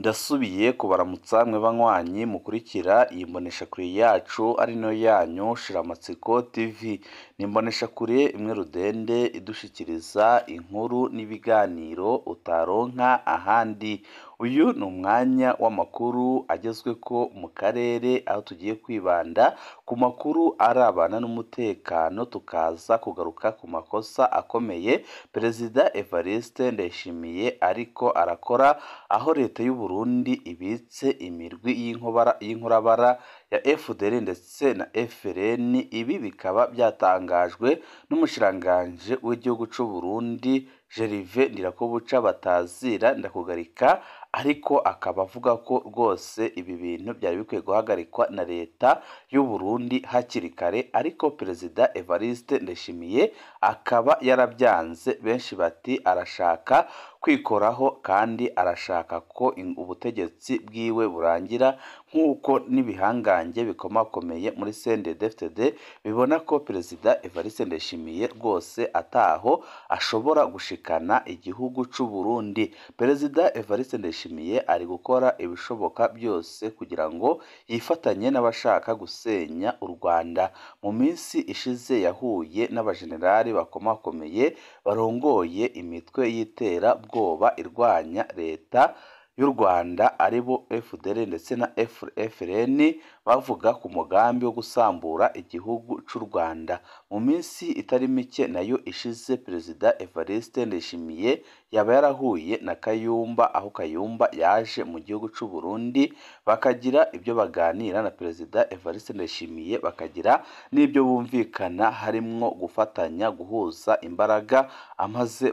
Ndasubiye kubaramutsa mwe banywanyi mukurikira iyi mboneshakure yacu ari nayo yanyu Shiramatsiko TV. Ni imboneshakure imwe rudende idushikiriza inkuru n'ibiganiro utaronka ahandi. Uyu ni umwanya w'amakuru agezweko mu karere, aho tugiye kwibanda ku makuru arabana n'umutekano, tukaza kugaruka ku makosa akomeye Perezida Evariste Ndayishimiye ariko arakora, aho leta y'u Burundi ibitse imirwi y'inkorabara ya FDL ndetse na FRN. Ibi bikaba byatangajwe n'umushikiranganji w'igihugu c'u Burundi Gervais Ndirakobuca batazira Ndakugarika, ariko akaba avuga ko rwose ibi bintu byari bikwiye guhagarikwa na leta y'u Burundi hakiri kare, ariko Perezida Evariste Ndayishimiye akaba yarabyanze. Benshi bati arashaka kwikoraho kandi arashaka ko ubutegetsi bwiwe burangira, nk'uko n'ibihangange bikomakomeye muri CNDD-FDD bibona ko Perezida Evariste Ndayishimiye rwose ataho ashobora gushikana igihugu c'u Burundi. Perezida Evariste Ndayishimiye ari gukora ibishoboka byose kugira ngo yifatanye n'abashaka gusenya u Rwanda. Mu minsi ishize yahuye n'abajenerali bakomakomeye barongoye imitwe y'iterabwoba irwanya leta y'u Rwanda, aribo FDL ndetse na FRN, bavuga ku mugambi wo gusambura igihugu c'u Rwanda. Mu minsi itari mike nayo ishize, Perezida Evariste Ndayishimiye yaba yarahuye na Kayumba, aho Kayumba yaje mu gihugu c'u Burundi bakagira ibyo baganira na Perezida Evariste Ndayishimiye, bakagira n'ibyo bumvikana, harimwo gufatanya guhuza imbaraga amaze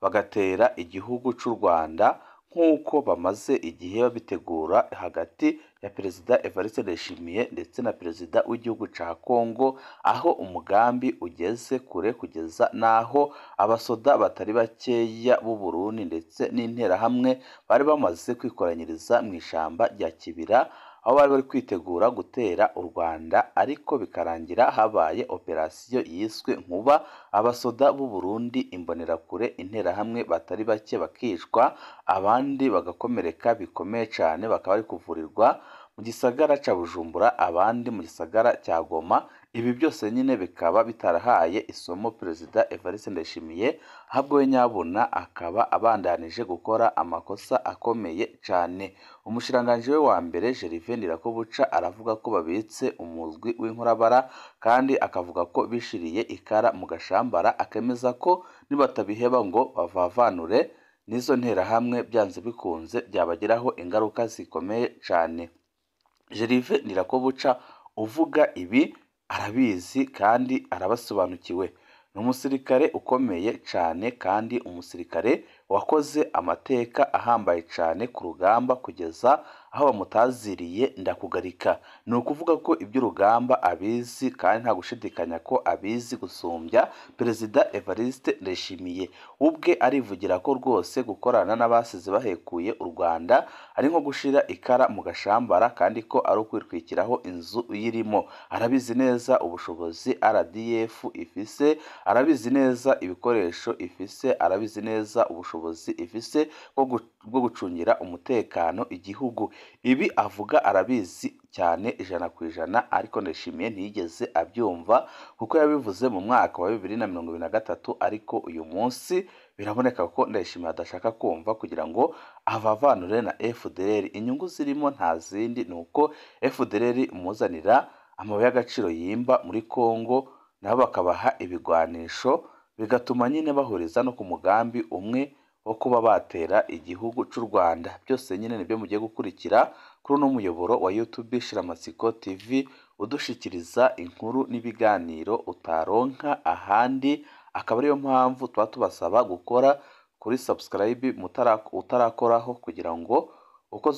bagatera igihugu c'u Rwanda, nk'uko bamaze igihe babitegura hagati ya Perezida Evariste Ndayishimiye ndetse na Perezida w'igihugu ca Kongo, aho umugambi ugeze kure kugeza n'aho abasoda batari bakeya b'u Burundi ndetse n'interahamwe bari bamaze kwikoranyiriza mu ishamba rya Kibira, aho bari bari kwitegura gutera u Rwanda, ariko bikarangira habaye operasiyo yiswe Nkuba, abasoda b'u Burundi, imbonerakure, interahamwe batari bake bakicwa, abandi bagakomereka bikomeye cane, bakaba bari kuvurirwa mu gisagara ca Bujumbura, abandi mu gisagara cya Goma. Ibi byose nyine bikaba bitarahaye isomo Perezida Evariste Ndayishimiye, ahubwo we nyabuna akaba abandanije gukora amakosa akomeye cane. Umushikiranganji we wa mbere Gervais Ndirakobuca aravuga ko babitse umuzwi w'inkorabara, kandi akavuga ko bishiriye ikara mu gashambara, akemeza ko nibatabiheba ngo bavavanure n'izo nterahamwe byanze bikunze byabagiraho ingaruka zikomeye cane. Gervais Ndirakobuca uvuga ibi arabizi kandi arabasobanukiwe. Ni umusirikare ukomeye cane kandi umusirikare wakoze amateka ahambaye cane ku rugamba kugeza aho bamutaziriye Ndakugarika. Ni ukuvuga ko iby'urugamba abizi kandi nta gushidikanya ko abizi gusumbya Perezida Evariste Ndayishimiye. Ubwe arivugira ko rwose gukorana n'abasize bahekuye u Rwanda ari nko gushira ikara mu gashambara, kandi ko ari ukwitwikiraho inzu uyirimo. Arabizi neza ubushobozi RDF ifise, arabizi neza ibikoresho ifise, arabizi neza ubushobozi ifise bwo gucungira umutekano igihugu. Ibi avuga arabizi cyane 100%, ariko Ndayishimiye ntiyigeze abyumva kuko yabivuze mu mwaka wa 2023, ariko uyu munsi biraboneka ko Ndayishimiye adashaka kumva kugira ngo avavanure na FDLR. Inyungu zirimo nta zindi, ni uko FDLR imuzanira amabuye y'agaciro yimba muri Kongo, nabo bakabaha ibigwanisho, bigatuma nyine bahuriza no ku mugambi umwe wo kuba batera igihugu c'u Rwanda. Byose nyine nibyo mugiye gukurikira kuri uno muyoboro wa YouTube Shiramatsiko TV, udushikiriza inkuru n'ibiganiro utaronka ahandi. Akaba ariyo mpamvu tuba tubasaba gukora kuri subscribe utarakoraho, kugira ngo uko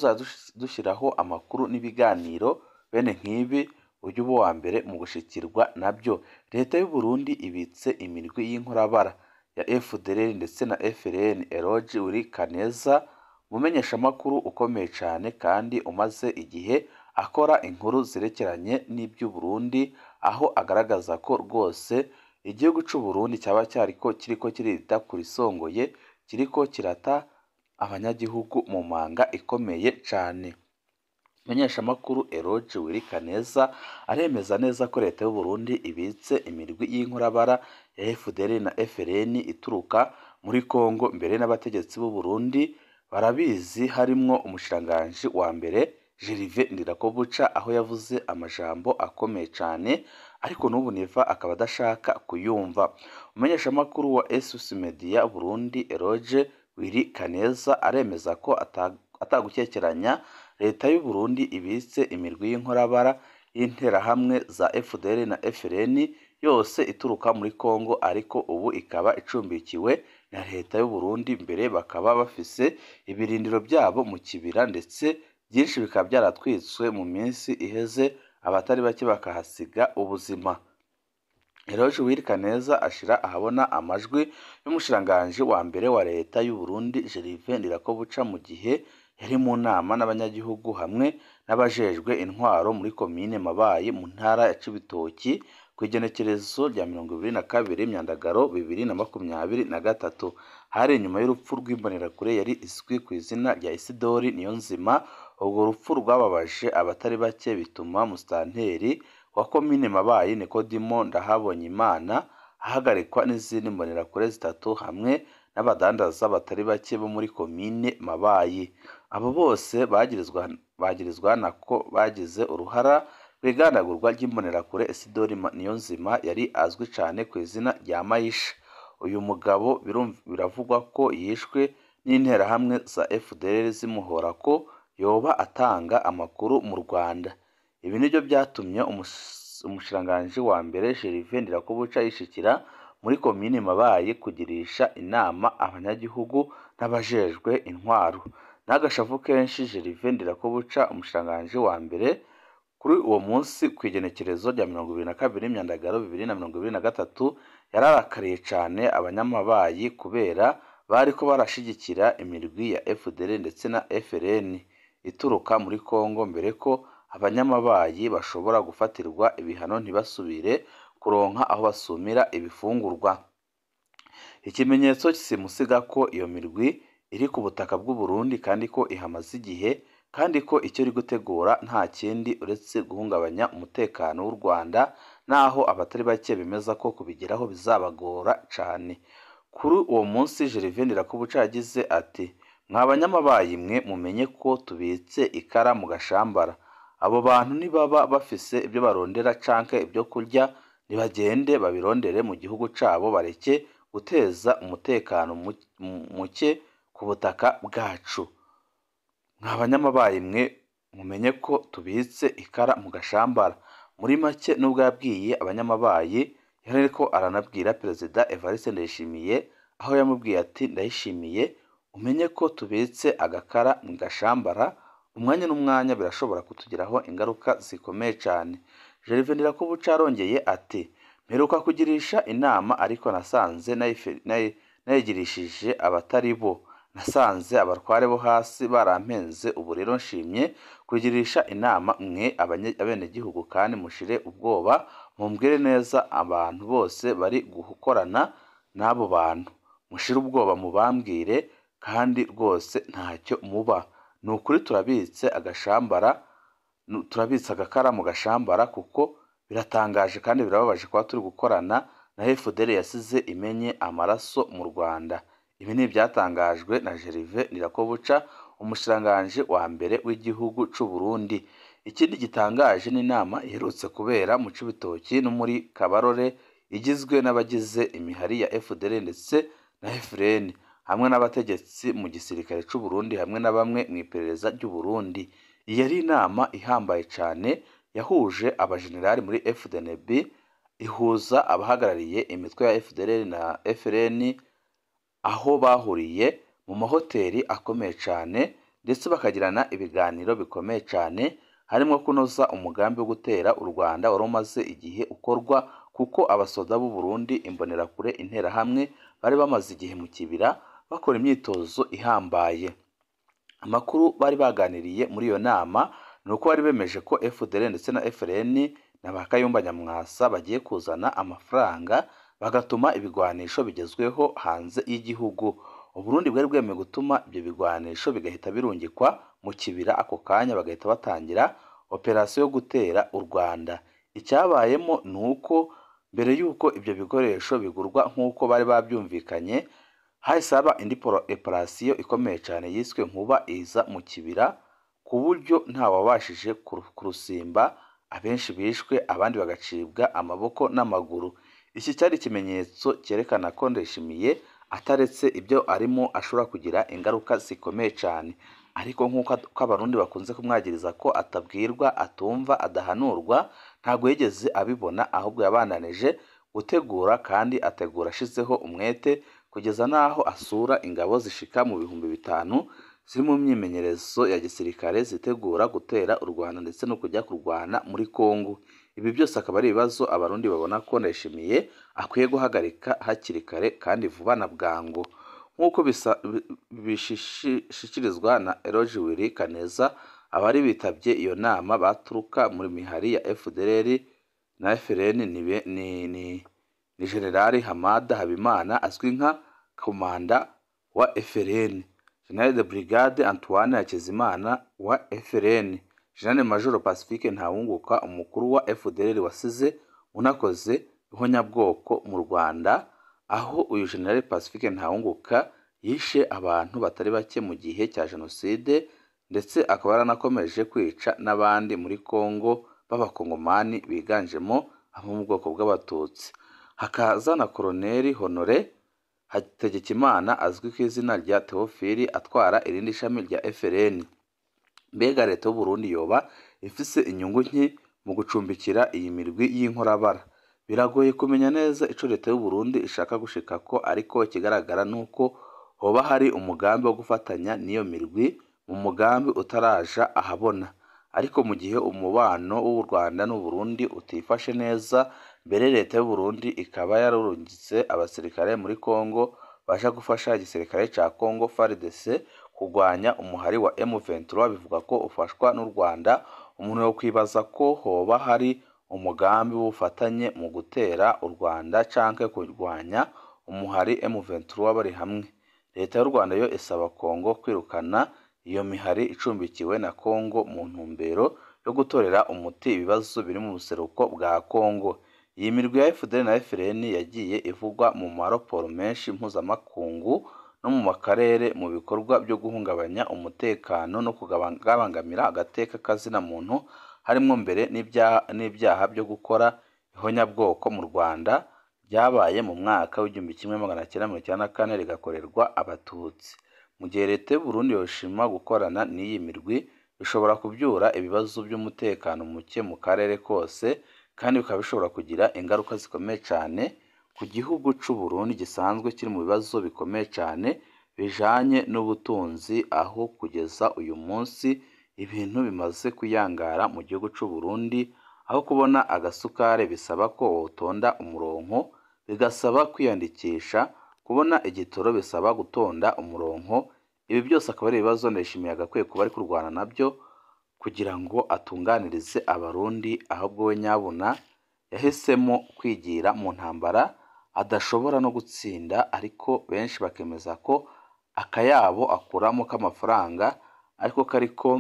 dushyiraho amakuru n'ibiganiro bene nk'ibi ujye uba uwa mbere mu gushikirwa nabyo. Leta y'u Burundi ibitse imirwi y'inkorabara ya FDL ndetse na FRN. Eloge Urikaneza, umumenyeshamakuru ukomeye cane kandi umaze igihe akora inkuru zerekeranye n'iby'u Burundi, aho agaragaza ko rwose igihugu c'u Burundi cyaba cyariko kiriko kirita ku risongoye, kiriko kirata abanyagihugu mu manga ikomeye cane. Umumenyeshamakuru Eloge Wirikaneza aremeza neza ko leta y'u Burundi ibitse imirwi y'inkorabara ya FDL na FLN ituruka muri Kongo, mbere n'abategetsi b'u Burundi barabizi, harimwo umushikiranganji wa mbere Gervais Ndirakobuca, aho yavuze amajambo akomeye cane ariko n'ubu Neva akaba adashaka kuyumva. Umumenyeshamakuru wa SOS Media Burundi Eloge Wirikaneza aremeza ko atagukekeranya leta y'u Burundi ibitse imirwi y'inkorabara y'interahamwe za FDL na FLN yose ituruka muri Kongo, ariko ubu ikaba icumbikiwe na leta y'u Burundi, mbere bakaba bafise ibirindiro byabo mu kibira, ndetse byinshi bikaba byaratwitswe mu minsi iheze, abatari bake bakahasiga ubuzima. Eloge Wirikaneza ashira ahabona amajwi y'umushikiranganji wa mbere wa leta y'u Burundi Gervais Ndirakobuca mu gihe yari mu nama n'abanyagihugu hamwe n'abajejwe intwaro muri komine Mabayi mu ntara ya Cibitoki ku igenekerezo rya 22 Myandagaro 2023. Hari inyuma y'urupfu rw'imbonerakure yari izwi ku izina rya Isidori Niyonzima. Urwo rupfu rwababaje abatari bake, bituma musitanteri wa komine Mabayi Nikodimo Ndahabonyimana ahagarikwa n'izindi mbonerakure zitatu hamwe n'abadandaza batari bake bo muri komine Mabayi. Abo bose bagirizwa nako bagize uruhara rw'igandagurwa ry'imbonerakure Isidori Niyonzima yari azwi cane ku izina rya Mayisha. Uyu mugabo biravugwa ko yishwe n'interahamwe za FDL zimuhora ko yoba atanga amakuru mu Rwanda. Ibi nibyo byatumye umushikiranganji wa mbere Gervais Ndirakobuca yishikira muri komine Mabayi kugirisha inama abanyagihugu n'abajejwe intwaro. N'agashavu kenshi Gervais Ndirakobuca, umushikiranganji wa mbere, kuri uwo munsi ku igenekerezo rya 22 Myandagaro 2023, yararakariye cane abanyamabayi kubera bariko barashigikira imirwi ya FDL ndetse na FLN ituruka muri Kongo, mbere ko abanyamabayi bashobora gufatirwa ibihano ntibasubire kuronka aho basumira ibifungurwa. Ikimenyetso simusiga ko iyo mirwi iri ku butaka bw'u Burundi kandi ko ihamaze igihe, kandi ko icyo iri gutegura nta kindi uretse guhungabanya umutekano w'u Rwanda, naho abatari bake bemeza ko kubigeraho bizabagora cane. Kuri uwo munsi Gervais Ndirakobuca yagize ati: "Mwa banyamabayi mwe, mumenye ko tubitse ikara mu gashambara. Abo bantu nibaba bafise ibyo barondera canke ibyo kurya, nibagende babirondere mu gihugu cabo, bareke guteza umutekano muke ku butaka bwacu. Mwa banyamabayi mwe, mumenye ko tubitse ikara mu gashambara." Muri make, nubwo yabwiye abanyamabayi, yari ariko aranabwira Perezida Evariste Ndayishimiye, aho yamubwiye ati: "Ndayishimiye, umenye ko tubitse agakara mu gashambara, umwanya n'umwanya birashobora kutugiraho ingaruka zikomeye cane." Gervais Ndirakobuca arongeye ati: "Mperuka kugirisha inama, ariko nasanze nayigirishije abatari bo. Nasanze abatware bo hasi barampenze. Ubu rero nshimye kugirisha inama mwe abenegihugu, kandi mushire ubwoba, mumbwire neza abantu bose bari gukorana n'abo bantu. Mushire ubwoba mubambwire, kandi rwose ntacyo muba. Ni ukuri turabitse agashambara, turabitse agakara mu gashambara, kuko biratangaje kandi birababaje kuba turi gukorana na FDL yasize imenye amaraso mu Rwanda." Ibi ni ibyatangajwe na Gervais Ndirakobuca, umushikiranganji wa mbere w'igihugu c'u Burundi. Ikindi gitangaje ni inama iherutse kubera mu Cibitoki no muri Kabarore, igizwe n'abagize imihari ya FDL ndetse na FLN, hamwe n'abategetsi mu gisirikare c'u Burundi hamwe na bamwe mu iperereza ry'u Burundi. Iyi yari inama ihambaye cane yahuje abajenerali muri FDNB, ihuza abahagarariye imitwe ya FDL na FLN, aho bahuriye mu mahoteli akomeye cane, ndetse bakagirana ibiganiro bikomeye cane, harimo kunoza umugambi wo gutera u Rwanda wari umaze igihe ukorwa, kuko abasoda b'u Burundi, imbonerakure, interahamwe bari bamaze igihe mu kibira bakora imyitozo ihambaye. Amakuru bari baganiriye muri iyo nama ni uko bari bemeje ko FDL ndetse na FLN na ba Kayumba Nyamwasa bagiye kuzana amafaranga bagatuma ibigwanisho bigezweho hanze y'igihugu. Uburundi bwari bwemeye gutuma ibyo bigwanisho bigahita birungikwa mu Kibira ako kanya, bagahita batangira operasiyo yo gutera u Rwanda. Icyabayemo ni uko mbere y'uko ibyo bikoresho bigurwa nk'uko bari babyumvikanye, hahise haba indi operasiyo ikomeye cyane yiswe Nkuba iza mu Kibira, ku buryo ntawabashije kurusimba, abenshi bishwe abandi bagacibwa amaboko n'amaguru. Iki cyari ikimenyetso cyerekana ko Ndayishimiye ataretse ibyo arimo ashobora kugira ingaruka zikomeye cyane. Ariko nk'uko Abarundi bakunze kumwagiriza ko atabwirwa, atumva, adahanurwa, ntabwo yigeze abibona, ahubwo yabandanije gutegura kandi ategura ashizeho umwete kugeza n'aho asura ingabo zishika mu 5000 ziri mu myimenyerezo ya gisirikare zitegura gutera u Rwanda ndetse no kujya kurwana muri Kongo. Ibi byose akaba ari ibibazo Abarundi babona ko Ndayishimiye akwiye guhagarika hakiri kare kandi vuba na bwangu. Nk'uko bishyikirizwa na Eloge Willy Kaneza, abari bitabye iyo nama baturuka muri mihari ya FDLR na FLN ni General Hamada Habimana azwi nka Komanda wa FLN, General de Brigade Antoine Hakizimana wa FLN, General Major Pacifique Ntawunguka umukuru wa FDLR wasize unakoze ihonyabwoko mu Rwanda, aho uyu General Pacifique Ntawunguka yishe abantu batari bake mu gihe cya Jenoside, ndetse akaba yaranakomeje kwica n'abandi muri Kongo b'abakongomani biganjemo abo mu bwoko bw'Abatutsi. Hakaza na Colonel Honore Hategekimana azwi ku izina rya Theophile atwara irindi shami rya FLN. Mbega leta y'u Burundi yoba ifise inyungu nke mu gucumbikira iyi mirwi y'inkorabara? Biragoye kumenya neza ico leta y'u Burundi ishaka gushika ko, ariko ikigaragara nuko hoba hari umugambi wo gufatanya n'iyo mirwi mu mugambi utaraja ahabona. Ariko mu gihe umubano w'u Rwanda n'u Burundi utifashe neza, mbere leta y'u Burundi ikaba yararungitse abasirikare muri Kongo baje gufasha igisirikare ca Kongo FARDC kurwanya umuhari wa M23 bivuga ko ufashwa n'u Rwanda, umuntu yo kwibaza ko hoba hari umugambi w'ubufatanye mu gutera u Rwanda canke kurwanya umuhari M23 bari hamwe. Leta y'u Rwanda yo isaba Kongo kwirukana iyo mihari icumbikiwe na Kongo mu ntumbero yo gutorera umuti ibibazo biri mu buseruko bwa Kongo. Iyi mirwi ya FDL na FLN yagiye ivugwa mu maraporo menshi mpuzamakungu no mu makarere mu bikorwa byo guhungabanya umutekano no kubangamira agateka kazina muntu, harimo mbere n'ibyaha byo gukora ihonyabwoko mu Rwanda byabaye mu mwaka w'1994 rigakorerwa Abatutsi. Mu gihe leta y'u Burundi yoshima gukorana n'iyi mirwi, bishobora kubyura ibibazo by'umutekano muke mu karere kose, kandi bikaba bishobora kugira ingaruka zikomeye cyane ku gihugu c'u Burundi gisanzwe kiri mu bibazo bikomeye cyane bijanye n'ubutunzi, aho kugeza uyu munsi ibintu bimaze kuyangara mu gihugu c'u Burundi, aho kubona agasukari bisaba ko wotonda umurongo, bigasaba kwiyandikisha, kubona igitoro bisaba gutonda umurongo. Ibi byose akaba ari ibibazo Ndayishimiye agakwiye kuba ari kurwana nabyo kugira ngo atunganirize Abarundi, ahubwo we nyabuna yahisemo kwigira mu ntambara adashobora no gutsinda, ariko benshi bakemeza ko akayabo akuramo k'amafaranga ariko kariko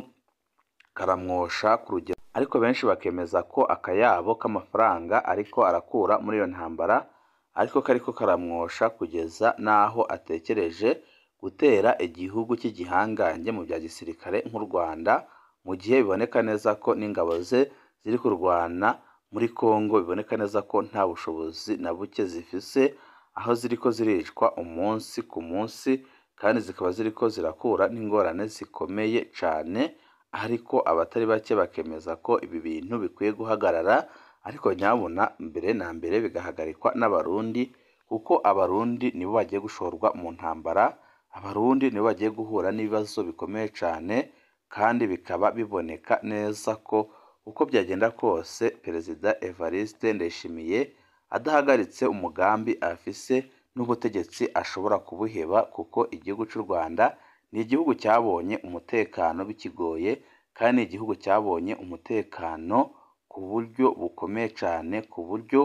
karamwosha ku rugero, ariko benshi bakemeza ko akayabo k'amafaranga ariko arakura muri iyo ntambara ariko kariko karamwosha kugeza n'aho atekereje gutera igihugu cy'igihangange mu bya gisirikare nk'u Rwanda, mu gihe biboneka neza ko n'ingabo ze ziri kurwana muri Kongo biboneka neza ko nta bushobozi na buke zifise, aho ziriko ziricwa umunsi ku munsi kandi zikaba ziriko zirakura n'ingorane zikomeye cane. Ariko abatari bake bakemeza ko ibi bintu bikwiye guhagarara, ariko nyabuna mbere na mbere bigahagarikwa n'Abarundi, kuko Abarundi nibo bagiye gushorwa mu ntambara, Abarundi nibo bagiye guhura n'ibibazo bikomeye cane, kandi bikaba biboneka neza ko uko byagenda kose Perezida Evariste Ndayishimiye adahagaritse umugambi afise n'ubutegetsi ashobora kubuheba, kuko igihugu c'u Rwanda ni igihugu cyabonye umutekano bikigoye, kandi igihugu cyabonye umutekano ku buryo bukomeye cyane, ku buryo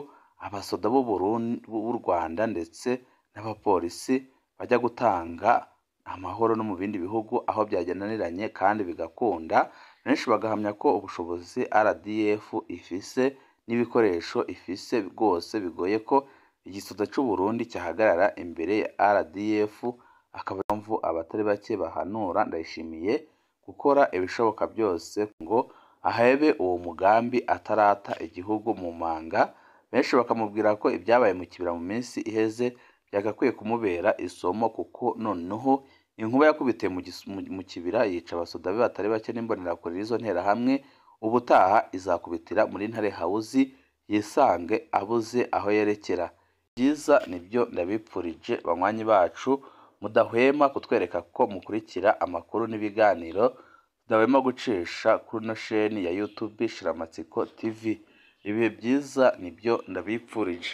abasoda b'u Rwanda ndetse n'abapolisi bajya gutanga amahoro no mu bindi bihugu aho byagenaniranye kandi bigakunda. Benshi bagahamya ko ubushobozi RDF ifise n'ibikoresho ifise rwose bigoye ko igisoda c'u Burundi cyahagarara imbere ya RDF, akaba impamvu abatari bake bahanura Ndayishimiye gukora ibishoboka byose ngo ahebe uwo mugambi atarata igihugu mu manga. Benshi bakamubwira ko ibyabaye mu Kibira mu minsi iheze byagakwiye kumubera isomo, kuko noneho inkuba yakubitiye mu Kibira yica abasoda be batari bake n'imbonerakure y'izo nterahamwe, ubutaha izakubitira muri Ntare House yisange abuze aho yerekera. Byiza nibyo ndabipfurije banywanyi bacu, mudahwema kutwereka ko mukurikira amakuru n'ibiganiro tudahwema gucisha kuri ino sheni ya YouTube Shiramatsiko TV. Ibihe byiza nibyo ndabipfurije.